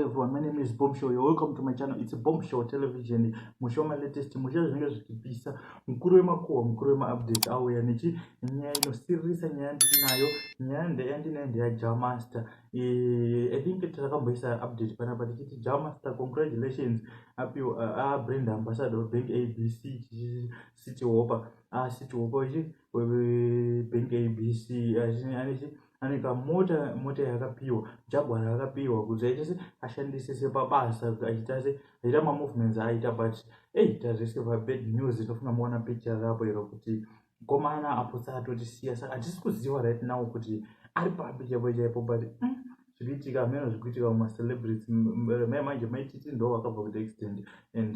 Everyone, my name is Bomb Show. You're welcome to my channel. It's a Bomb Show Television. Musho malatest, musho zvinenge zvichipisa. Mukuru wemakuhwa, mukuru wemaupdates auya nechi nyaya inosiririsa. Nyaya ndinayo, nyaya ndeyandinayo ndeyaJah Master. I think takamboisa update panapa tichiti Jah Master, congratulations, apiwa brand ambassador Bank ABC, City Hopper, City Hopper ichi Bank ABC. Anechi ane kamota, mota yakapiwa, Jaguar yakapiwa kuti aite se ashandise sepabasa, achiita se achiita mamovements aita. But ei, tareceive bad news. Tofunga muona picture rapo iro kuti mukomana apotsa atotisiya. Saka hatisi kuziva right now kuti ari papi chaipo chaipo, but zviri kuitika hameno, zviri kuitika mumacelebrities mai manje. Maititi ndo vakabva kuita accident and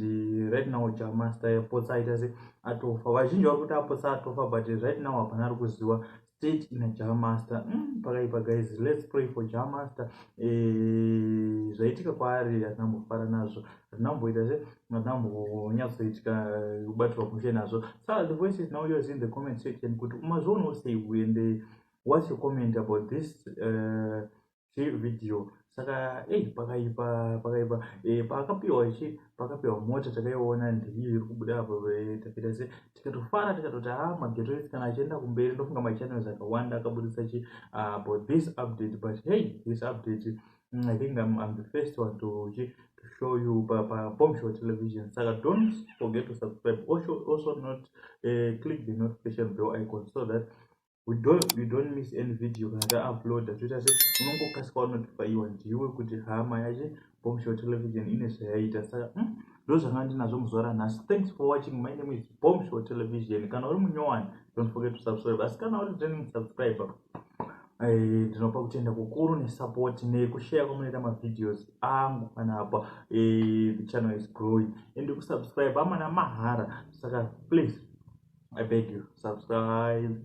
right now Jah Master apotsa aita se atofa. Vazhinji vari kuti apotsa atofa, but right now hapana ari kuziva state ina Jah Master. Pakaipa guys, let's pray for Jah Master. Zvaitika kwaari hatina mbofara nazvo, hatina kumboita se hatina kumbonyatsoitika kubatirwa mushe nazvo. So the voice is now yours in the comment section kuti umazvionawo sei and what's your comment about this video. Saka ei, pakaipa, pakaipa. Paakapiwa chi paakapiwa mota takaiona, ndeiyo iri kubuda apo. Takaita se tikatofara, tikatoti ha, mageto kana achienda kumberi. Ndofunga machannels akawanda akabudisa chi about this update, but hey, this update, I think I'm the first one to show you pa Bomb Show Television. Saka don't forget to subscribe, also not click the notification bell icon so that we don't you don't miss any video kana tauploada. Toita se unongokasika wanotifyiwa ndiwe kuti hama yache Bomb Show Television ine zvayaita. Saka ndo zvanga ndinazvo muzuva ranhasi. Thanks for watching. My name is Bomb Show Television. Kana uri munyowani, don't forget to subscribe, asi kana uri returning subscriber, ndinopa kutenda kukuru nesupport nekushare kwamunoita mavideos angu panapa. The channel is growing and kusubscribe amana mahara, saka please, I beg you, subscribe.